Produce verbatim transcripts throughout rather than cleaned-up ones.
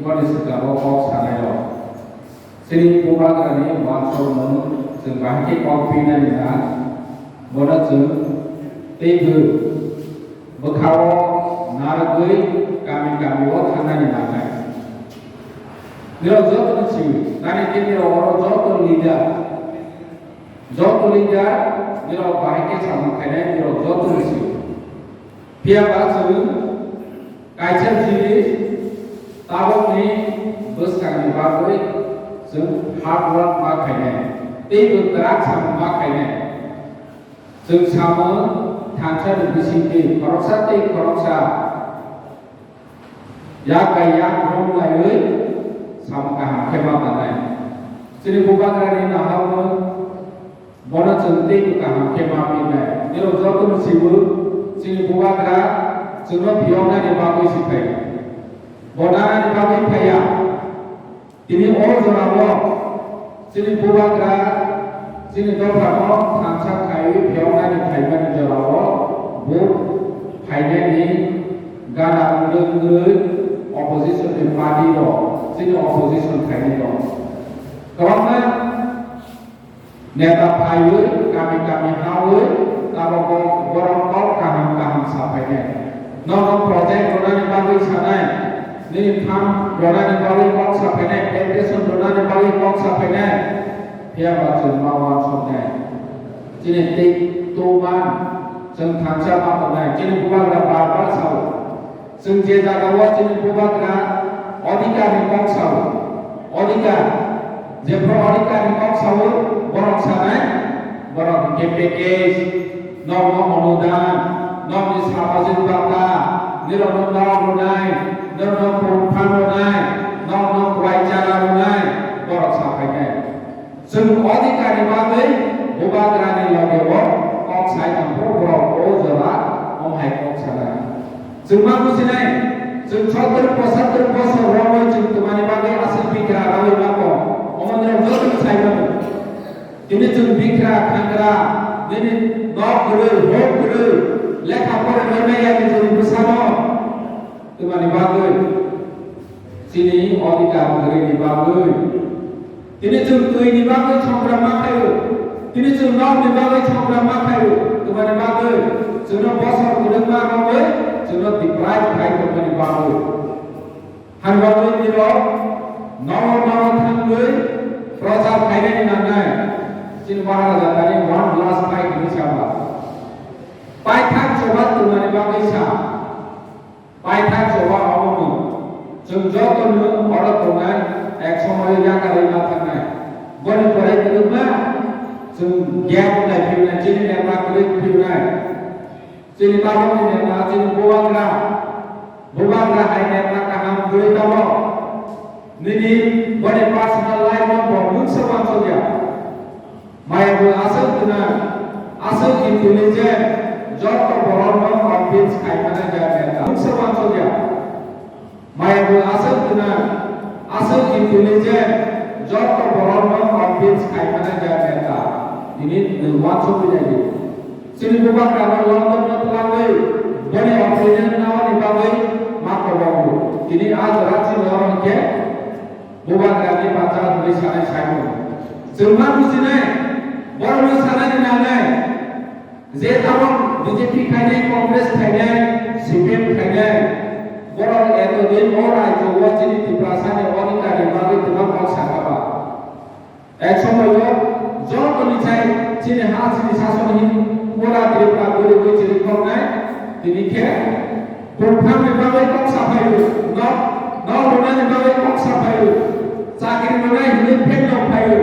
Boni swkang o kok sanai rok. Chini bubagrani uansukmung chwng bahai khe kok pinani na, bono chwng teibo bwkha o narwgwi kami kami o thangnani nangnai. Nirok jotono sio, nani khe nirok oro joto leader, joto leader nirok bahai khe samung khainai, nirok jotono sio. Phiya ba chwng kaisa jinis tabukni bwskangni bagwi chwng hard work ma khainai, teibo kwrak samung ma khainai. Chwng samung thansa ni bisingtwi khoroksa tei khoroksa yak bai yak romlaiwi samung kaham khe ma tanai. Chini bubagrani naharmung bono chwng teibo kaham khe ma pinai. Nirok jotono sio, chini bubagra chwngno phiyoknani bagwi si phai. Bo nanani bagwi phaiya. Tini o jorao chini bubagra chini dophano thansa khaiwi phiyoknani phaimani jorao bo phainani gana wngwi opposition ni party rok chini opposition khainai rok. Kwbangma neta phaiwi kami kami hawi tabok borok kok kaham kaham sa phainai. Nono project rwnani bagwi sanai, nini farm rwnani bagwi kok sa phainai, plantation rwnani bagwi kok sa phainai. Phiya ba chwng ma uansuknai. Chini tei tongma chwng thansa ma tongnai. Chini bubagra bar bar sao. Chwng je jagao chini bubagra odhikar ni kok sao, odhikar, jephru odhikar ni kok sao, borok sanai, borok hwnkhe package, nokno onudan, nokni samajik bata, nirokno nok rwnai, nirokno phone phan rwnai, nokno kwai chara rwnai, borok sa phainai. Chwng odhikar ni bagwi bubagrani logeo kok sai tongphuru borok o jora omo hai kok sanai. Chwng ma bujinai, chwng sottor pochattor bosor romwi chwng twmani bagwi aswk bikra rwui ma tong, omo nirok jotono sai mano. Tini chwng bikra thangra, nini nok kwrwi, hok kwrwi, lekha pora rwmani yagwi chwng bwsano twmani bagwi, chini odhikar kwrwini bagwi. Tini chwng twini bagwi songra ma khaio. Tini chwng nokni bagwi songra ma khaio. Twmani bagwi chwngno bosor kwrwngma romwi chwngno deprive khai tongmani bagwi. Hani bagwi nirok nogo nogo thangwi prochar khainani nangnai. Chini Maharaja tani one last fight hinwi sa ba. Paithak choba twmani bagwi sa. Paithak choba omo no. Chwng joto no oro tongnai, ek somoyo yakarwi ma thangnai. Boni pore kwrwngma chwng gap nai phiyunai, chini neta kwrwi phiyunai. Chini tabukni neta, chini bubagra, bubagra hai neta kaham kwrwi tamo. Nini boni personal life no bo mungsa uansukya. Maya bo aswk gwnang, aswk intelligent, joto borokno convince khaimani jagani ta. Mungsa uansukya. Maya bo aswk gwnang, aswk intelligent, joto borokno convince khaimani jagani ta. Tini nwng uansukwi naidi. Chini bubagrano London no twlangwi boni opinion naoni bagwi ma kobogo. Tini a jora chini oro hinkhe Bubagrani bacha hwnwi sanai sai mano. Chwng ma bujinai, borokno sanani nangnai, je tabok B J P khainai, Congress khainai, C P M khainai, borok eto din o rajyo o chini Tiprasani odhikarni bagwi kwbang kok sakha ba. Ek somoio jotoni chai chini ha chini sason hin pura Tripura guri guri chini koknai, tini khe Buphangni bagwi kok saphaio, nok, nok rwnani bagwi kok saphaio, chakri rwnai hinwi phek nok phaio,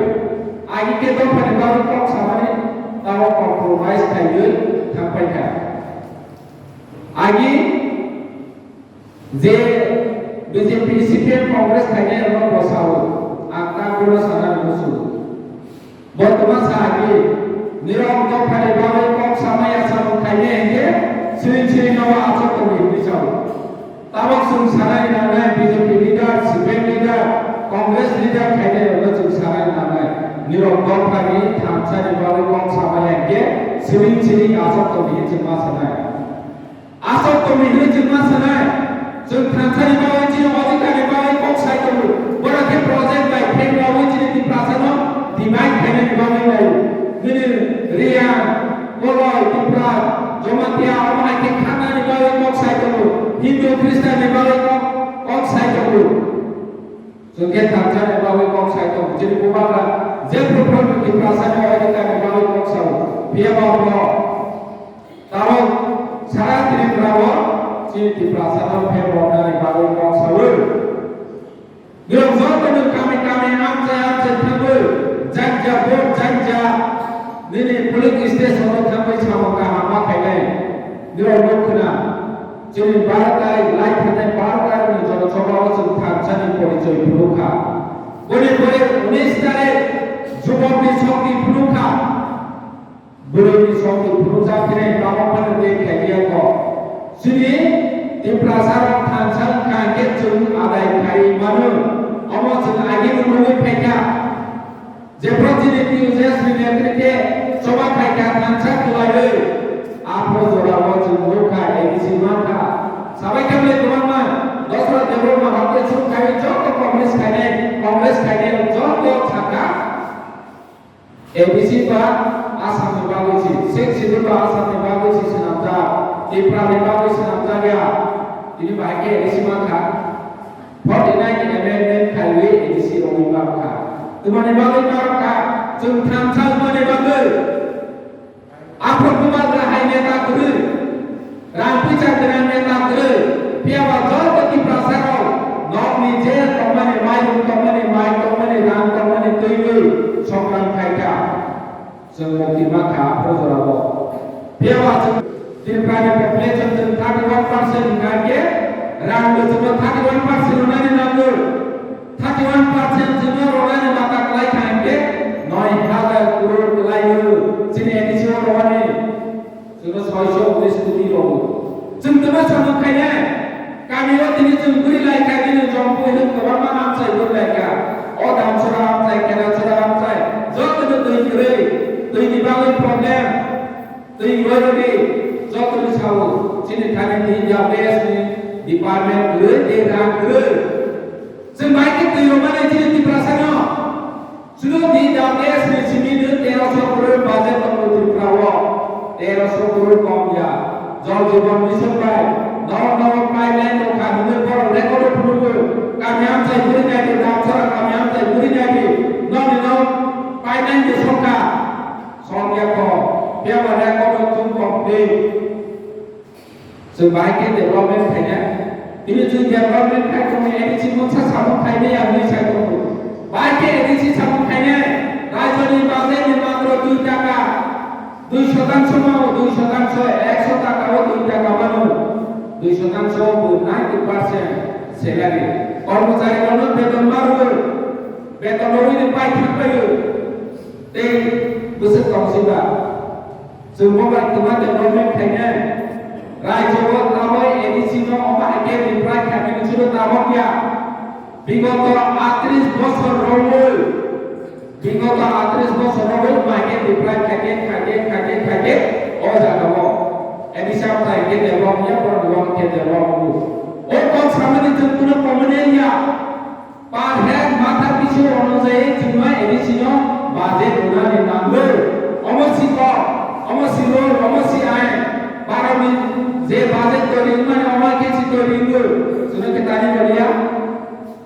agi khe dophani bagwi kok samani tamo compromise khaiwi thangpai kha. Agi je B J P, C P M, Congress khainai rokno bwsao, ang ta bono sanani muchungo. Bo twma sa agi, nirok dophani bagwi kok samaya samung khainai hinkhe siring siring nogo achuk tongdi hinwi sao. Tabok chwng sanani nangnai B J P leader, C P M leader, Congress leader khainai rokno chwng sanani nangnai. Nirok dophani thansani bagwi kok samaya hinkhe siring siring achuk tongdi hinwi chwng ma sanai. Aswk tongwi hinwi chwng ma sanai, Chwng thansa ni bagwi chini odhikar ni bagwi kok sai tongo. Borok khe project bai phaima bagwi chini Tiprasa no divide khaina ni bagwi lai. Nini Reang, Koloi, Tipra, Jamatia, omo hai khe khana ni bagwi kok sai tongo. Hindu, Christian ni bagwi kok, kok sai tongo. Chwng khe thansa ni bagwi kok sai tongo. Chini bubagra je program ni Tiprasa ni odhikar ni bagwi kok sao. Phiya ba bo Tabuk sara Tripura o chini Tiprasa no pherok rwnani bagwi kok sawi. Nirok joto no kami kami amchai amchai thangwi janja vote janja nini polling station o thangwi samung kaham ma khainai. Nirok nuk khna chini baro tarik lai thangnai baro tarik ni Jana Sabha o chwng thansa ni porichoi phunukha. Boni pore unis tarik jubok ni sokni phunukha. Bwrwini songni phunukjak khe tamo phano tei khaikhe kho. Chini Tiprasa rok thansa wngkha hwnkhe chwng adai khai mano. Omo chwng agini nugwi phaikha. Jephru chini T U J S ni netrite choba khaikha thansa kwlaiwi. Aphuru jorao chwng nukha A D C mankha. Sabai khe bwlai kwbangma Dosra Debbarma hakhe chwng khai joto Congress khainai, Congress khainai joto sakha. A D C ba Assam ni bagwi si, Sixth Schedule ba Assam ni bagwi si swnamjak, Tripura ni bagwi swnamjak ya. Tini bahai khe A D C mankha, forty nine amendment khaiwi A D C rogwi mankha. Twmani bagwi mankha, chwng thansa wngmani bagwi. Aphuru bubagra hai neta kwrwi. Rang puisa gwnang neta kwrwi, phiya ba joto Tiprasa rok nokni je tongmani, mairum tongmani, mai tongmani, rang tongmani twiwi songkang khaikha. Chwng mukti mankha aphuru jorao. Phiya ba chwng Tripura ni population chwng thirty one percent hwnkha khe rang bo chwngno thirty one percent rwnani nango. Thirty one percent chwngno rwnani mata kwlai kha hwnkhe noi hazar crore kwlaio chini A D C o rwani. Chwngno soiso unis koti rogo. Chwng twma samung khainai. Kami o tini chwng bwrwi lai kha, bini jompo hino kwbangma amchai bwrwi lai kha. O Damsora amchai, Kenasora amchai. Jotono twi kwrwi, twini bagwi problem. Twi rwirwdi, jotono sao. Chini thani twi W S ni department kwrwi, tei rang kwrwi. Chwng bai khe twi rwmani chini Tiprasa no. Chwng di W S ni simi no teroso crore budget tongo Tripura o. Teroso crore kom ya. Jal Jeevan Mission bai. Nogo nogo pipeline rok kha hinwi borok record o phunukgo. Kami amchai bwrwi naidi, Damsora kami amchai bwrwi naidi. Nokni nok pipeline de sokha. Sokya kho. Phiya ba record o chwng complete. Chwng bahai khe development khainai. Tini chwng development khai tongo, A D C mungsa samung khainai ya hwnwi sai tongo. Bahai khe A D C samung khainai. Rajyoni budget ni matro dui taka, dui shotangsho mano, dui shotangsho, ekso taka o dui taka mano. Dui shotangsho bo ninety percent salary. Kormochari rokno beton ma rwgwi, beton rwgwi ni pai thang paio. Tei bwswk tong si ba. Chwng bo bai kwma development khainai. Rajyo o taboi A D C no omo hai khe biprai khaimani chwlo tabok ya. Bigoto atris bosor rogwi, bigoto atris bosor rogwi omo hai khe biprai khaikhe, khaikhe, khaikhe, khaikhe o jaga o A D C amchai khe develop ya, borok ni khe develop wngo. O kok samani chwng kuno common area. Per head matha pisu onujai chwngno A D C no budget rwnani nango. Omo si kok, omo si rule, omo si ain. Bharot ni je budget toiri wngmani omo khe si toiri wngo. Chwngno khe tani rwliya.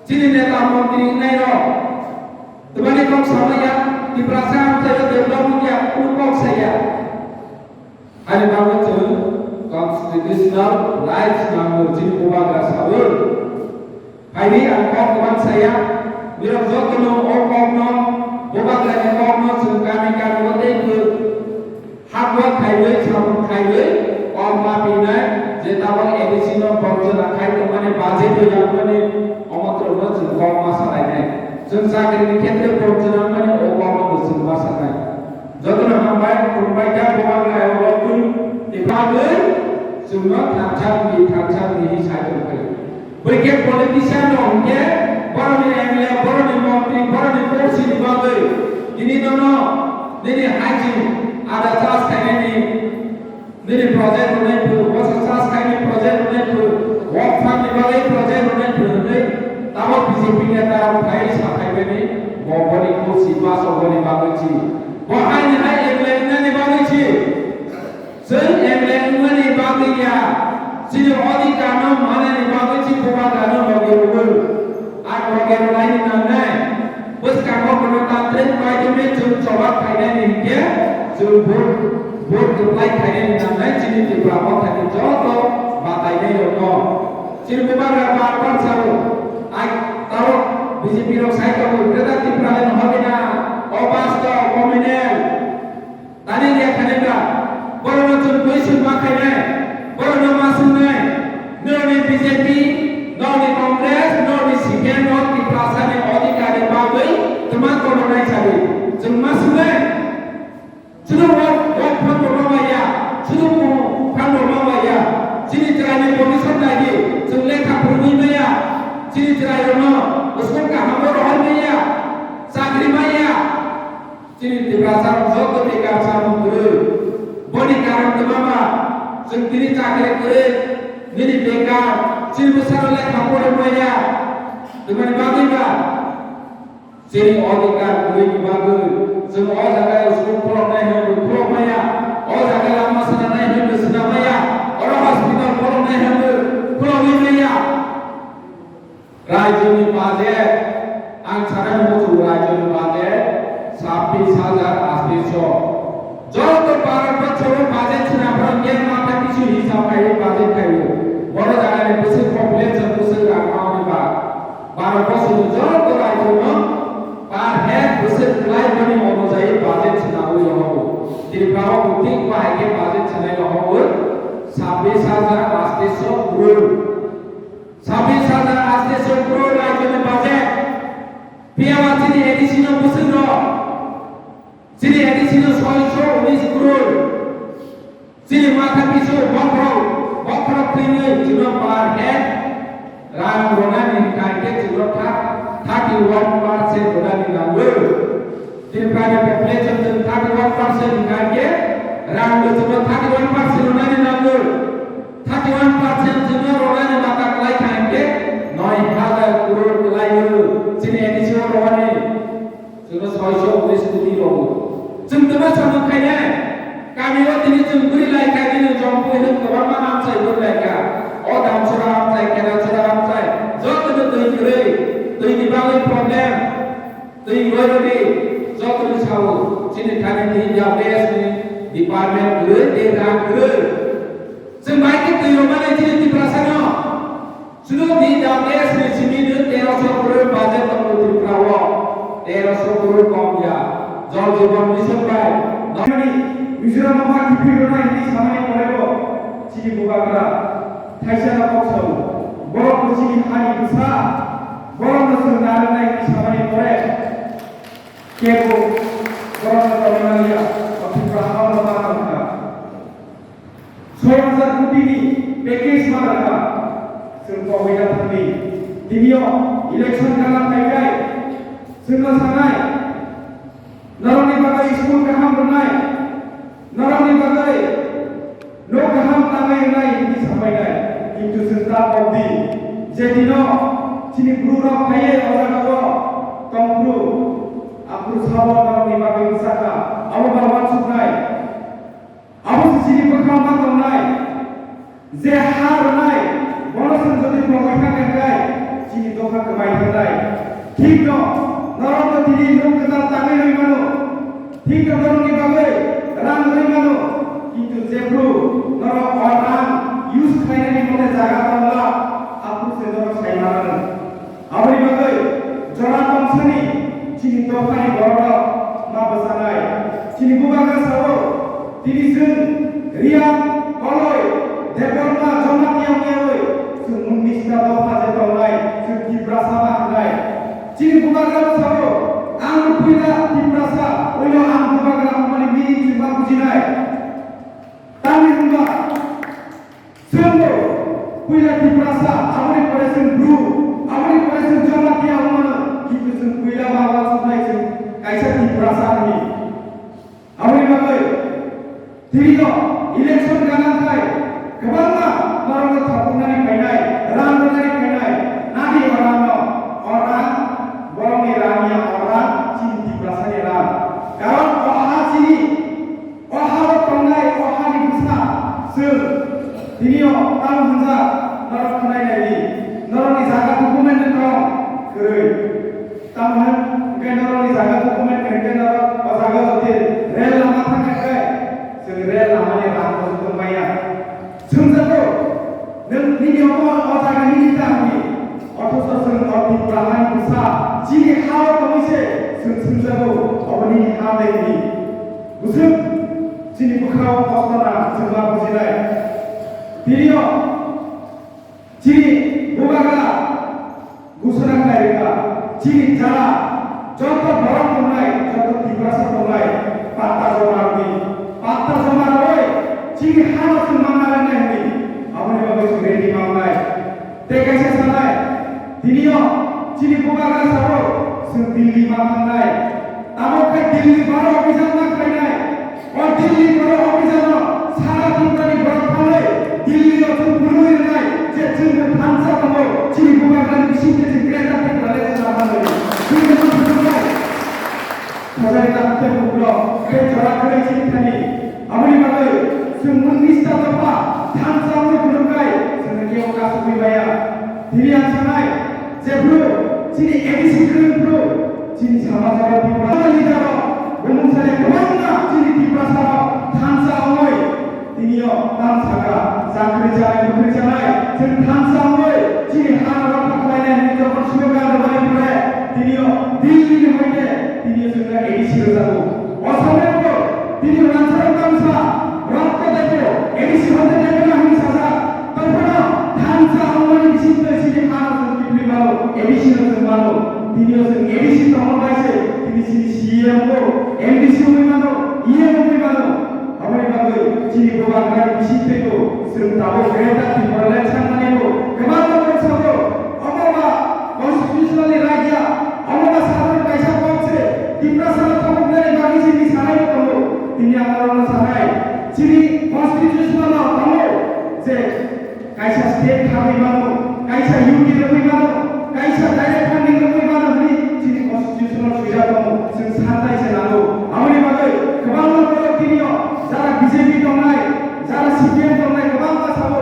Chini neta montri wngnai rok twmani kok samaya, Tiprasa amchaio develop wngya, kunu kok saya. Ani bagwi chwng constitutional rights nango chini bubagra sawi. Phaidi ang kok kwbang saya, nirok jotono o kokno, bubagrani kokno chwng kami kami o tei bw hardwork khaiwi, samung khaiwi, kok ma pinai, je tabok A D C no borjona khai tongmani, budget o yakmani, omo twrwngno chwng kok ma salainai. Chwng chakrini khetre borjona wngmani o kokno bo chwng ma sanai. Jotono hambai, khulumbai kha, bubagra ayok rok twi, tei bagwi chwngno thansa di, thansa di hinwi sai tongphai. Bwrwi khe politician rok hwnkhe borokni M L A, borokni montri, borokni kousi ni bagwi tini nono nini haiching ada chas khainani, nini project rwnai phu, bosa chas khainani project rwnai phu, work fund ni bagwi Abo B J P neta rok phai sa phaibani, bo boni kursi pass oboni bagwi si. Bo haini hai M L A wngnani bagwi si. Chwng M L A wngmani bagwi ya, chini odhikar no manani bagwi si bubagra no logi rwwi. Ar logi rwlaini nangnai. Bwskango gwnotantrik maidhyame chwng choba khainani hinkhe chwng vote, vote kwplai khainani nangnai chini Tripura mothani joto batainai rokno. Chini bubagra bar bar sao, ai tao B J P rok sai tongo, Greater Tipraland hobe na, obasto, nominal. Tani dia khanibra, borokno chwng twi chwng ma khainai, borokno ma swngnai, norokni B J P, norokni Congress, norokni C P M no Tiprasani odhikarni bagwi twma kono nai sabi, chwng ma swngnai. Chwng o, o phang rwma maya, chwng o phang rwma maya, chini chwraini bobiswt nai di, chwng lekha phwrwngwi maya, chini chwrairokno school kahamo rohor maya, chakri maya. Chini Tiprasa joto bekar samung kwrwi. Boni karon kwbangma. Chwng tini chakri kwrwi, nini bekar, chini bwsano lekha porwi maya. Twmani bagwi ba? Chini odhikar kwrwini bagwi. Chwng o jaga school khuloknai hwnwi khulok maya. O jaga lama swnamnai hwnwi swnam maya. Oro hospital khuloknai hwnwi khulogwi maya. Raijoni budget, ang sana muchung raijoni budget, sabbish hajar astiso. Joto Bharat borso o budget sina phano gen matha kisu hisab khai budget khai o. Boro jaga ni bwswk population bwswk rang ma hwnwi ba. Bharat borso ni joto raijoni per head bwswk kwlai boni onujayi budget sina wi rohogo. Tripura o bo thik bahai khe budget sinai rohogo sabbish hajar astiso crore. Sabbish hajar astiso crore raijoni budget. Phiya ba chini A D C no bwswk rok. Chini A D C no soisho unis crore. Chini matha pisu bokhorok, bokhorok thwinwi chwngno per head rang rwnani hwnkha khe chwngno thirty one percent rwnani nango. Tripura ni population chwng thirty one percent hwnkha khe rang bo chwngno thirty one percent rwnani nango. Thirty one percent chwngno rwnani bata kwlai kha hinkhe noi hajar crore kwlai o chini A D C o rwani. Chwngno soisho unis koti rwo. Chwng twma samung khainai. Kami o tini chwng bwrwi lai kha, bini jompo hino kwbangma amchai bwrwi lai kha. O Damsora amchai, Kenasora amchai. Joto no twi kwrwi, twi ni bagwi problem. Twi rwrwdi, joto no sao. Chini thani twi W S ni department kwrwi, tei rang kwrwi. Chwng bai khe twi rwmani chini Tiprasa no. Sudu di W S ni simi no teroso crore budget tongo Tripura o. Teroso crore kom ya. Jal Jeevan Mission bai. Nani Mizoram ma kiphil rwnai hwnwi samani pore bo chini bubagra thaisa no kok sao. Borok bo chini hani bwsa. Borok no chwng narwknai hwnwi samani pore kebo borok no tongwi manya. O Tripura ha no ma tongkha. Soi hajar koti ni package ma rwkha, chwng kogwi na thangwi. Tini o election gana phaikhai, chwngno sanai, norokni bagwi school kaham rwnai, norokni bagwi nok kaham tangwi rwnai hwnwi sapainai. Kintu chwng ta kokdi, je dino chini bwrwrok phaiwi o jagao tongphuru, aphuru sabo norokni bagwi bwsakha, abo ba uansuknai. Abo se chini bwkhao ma tongnai, je ha rwnai, bono chwng jodi pogwi thangkha khe, chini dopha kwmai thangnai. Thikno, norokno tini nuk kwtal tangwi rwi mano. Thikno norokni bagwi rang rwi mano. Kintu jephru norok o rang use khlainani mone jaga tongla, aphuru se norok sai mananw. Aboni bagwi jora tongsani chini dophani bororok ma bwchanai. Chini bubagra sao, tini chwng Reang, Koloi, Debbarma, Jamatia wngyawi chwng unnish ta dopha je tongnai, chwng Tiprasa ma hwnai. Chini bubagra sao, ang puila Tiprasa, oino ang bubagra wngmani meaning chwng ma bujinai. Tamni hwnba, chwngbo puila Tiprasa, aboni pore chwng Bru, aboni pore chwng Jamatia wngmano, kintu chwng puila ma uansuknai chwng kaisa Tiprasa hwnwi. Aboni bagwi tini no election gana khai kwbangma norokno thapuknani phainai, rang rwnani phainai, nadi o rangno. Tini o tamo hwnjak norok khwnai nai di, norokni jaga document ni tong kwrwi. Tamo hwn hwnkhe norokni jaga document kwrwi khe norok o jaga o jodi rel lama thangkha khe chwng rel lamani rang bo chwng maya. Swngjago, nwng nini omo o jaga nini ta hwnwi, othocho chwng o Tipra hani bwsa chini ha o tongwi se chwng swngjago, obo nini ha de hwnwi. Bwswk chini bwkhao kosto nang chwng ma bujinai. Tini o chini bubagra ghosona khlai rwkha, chini jara joto borok tongnai, joto Tiprasa tongnai, patta joma rwdi, patta joma rwui chini hano chwng manna rwnai hwnwi aboni bagwi chwng ready mangnai. Tei kaisa sanai, tini o chini bubagra sabo chwng Delhi ma thangnai. Abo khe Delhi boro obijan ma khlainai. O Delhi boro obijan no sara Tripura ni borok thangwi Delhi o chwng phunugwi rwnai je chwng bo thansa tongo, chini bubagra ni bising twi chwng Greater Tipraland wngna manwi. Chwng no phunuknai. Khajani takhuk tei bukhuk rok tei jora kwrwi chini thani. Aboni bagwi chwng unnista dopha thansa wngwi phunuknai chwngno kebo kasugwi maya. Tini ang sanai, jephru chini A D C kwrwng phru, chini samajao Tiprasa leader rok, bumung sani kwbangma chini Tiprasa rok thansa wngwi tinio tam saka, chakri chanai, bukri chanai, chwng thansa wngwi chini ha rok khlainai hwnwi jokhon slogan rwmani pore tinio Delhi ni hoite tinio chwngno A D C rwjago. O samungbo tini Rancharo tamsa Rokto Debo, A D C hoite Debo na hwnwi sajak. Tongphano thansa wngmani bisingtwi chini hano chwng kiphilwi mano, A D C no chwng mano. Tinio chwng A D C tongma bai se tini chini C M bo M D C wngwi mano, E M wngwi mano. Aboni bagwi chini bubagrani bisingtwibo chwng tabuk Greater Tipraland sanmani bo kwbangma borok sago. Omo ba constitutional ni right ya, omo ba sadhon kaisa kok se, Tiprasa no thopoknani bagwi chini sanai bo tongo. Tini ang norokno sanai, chini constitutional no tongo je kaisa state thangwi mano, kaisa U T rwgwi mano, kaisa direct funding rwgwi mano hwnwi chini constitutional swijak tongo, chwng santai se nango. Aboni bagwi kwbangma borok tinio jara B J P tongnai, jara C P M tongnai kwbangma sabo,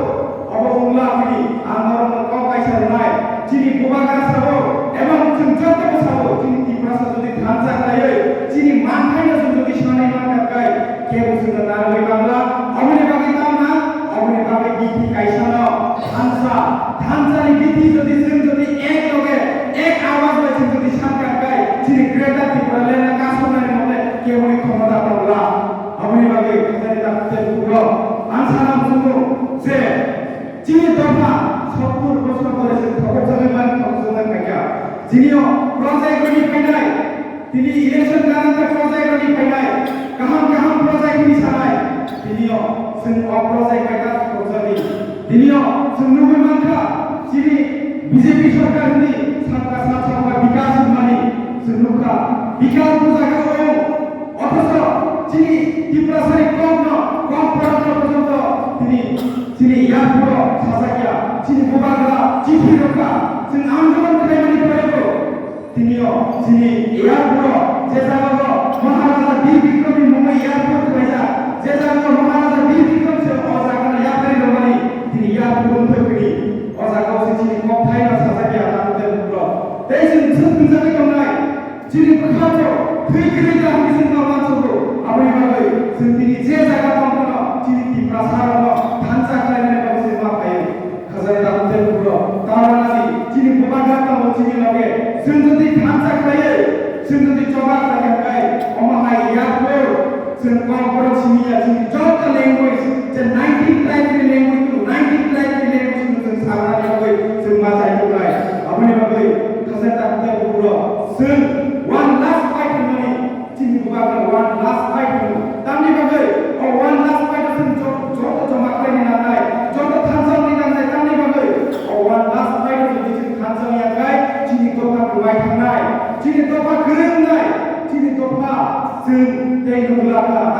obo wngla hwnwi ang norokno kok kaisa rwnai. Chini bubagra sabo, ebong chwng jotobo sabo, chini Tiprasa jodi thansa khlaiwi, chini manthaino chwng jodi sanai mankha khe, kebo chwngno narwgwi mangla. Aboni bagwi tamna, aboni bagwi bithi kaisano thansa, thansani bithi jodi chwng jodi ek loge, ek awaz bai chwng jodi sankha khe, chini Greater Tipraland no kasongnani mole keboni khomota tongla. Aboni bagwi khajani takhuk tei bukhuk rok, ang sana muchungo je chini dopha sottur bosor pore se thokjagwi mani thokjagwi phaikha. Chini o project rwni phainai, tini election gana khe project rwni phainai, kaham kaham project ni sanai. Tini o chwng o project bai ta thokjagwi. Tini o chwng nugwi mankha, chini B J P sorkar ni sabka sath sabka bikas hwnmani chwng nukha. Bikas bo jaga o Othocho chini Tiprasani kokno, kok borokno porjonto tini chini airport o sajak ya, chini bubagra chithi rwkha, chwng andolon khlaimani porebo tinio chini airport o je jagao Maharaja Bir Bikramni mungwi airport khlaijak, je jagao Maharaja Bir Bikram se o jagano yapri rwmani tini airport wngthok hwnwi o jagao se chini kok thaino sajak ya, takhuk tei bukhuk rok. Tei chwng swk thwngjagwi tongnai. Chini bwkhao thwi kwrwi ta hwnwi chwng tongma sugo. Aboni bagwi chwng tini je jaga tongphano chini Tiprasa rokno thansa khlainani bagwi chwng ma phaio. Khajani takhuk tei bukhuk rok, ta wanani chini bubagra tongo chini loge. Chwng jodi thansa khlaiwi, chwng jodi choba khlai khe, omo hai airport, chwng Kokborok simi ya, chini joto language, je nineteen tribe ni language, nineteen tribe ni language no chwng sanani bagwi chwng ma chai tongnai. Aboni bagwi khajani takhuk tei bukhuk rok, chwng one last fight hwnmani, chini bubagra one last fight hwno. Tamni bagwi o one last fight o chwng jo-, joto joma khlaina nangnai, joto thansa wngna nangnai, tamni bagwi o one last fight o jodi chwng thansa wngya khe chini dopha kwmai thangnai, chini dopha kwrwng wngnai, chini dopha chwng tei nukla kha.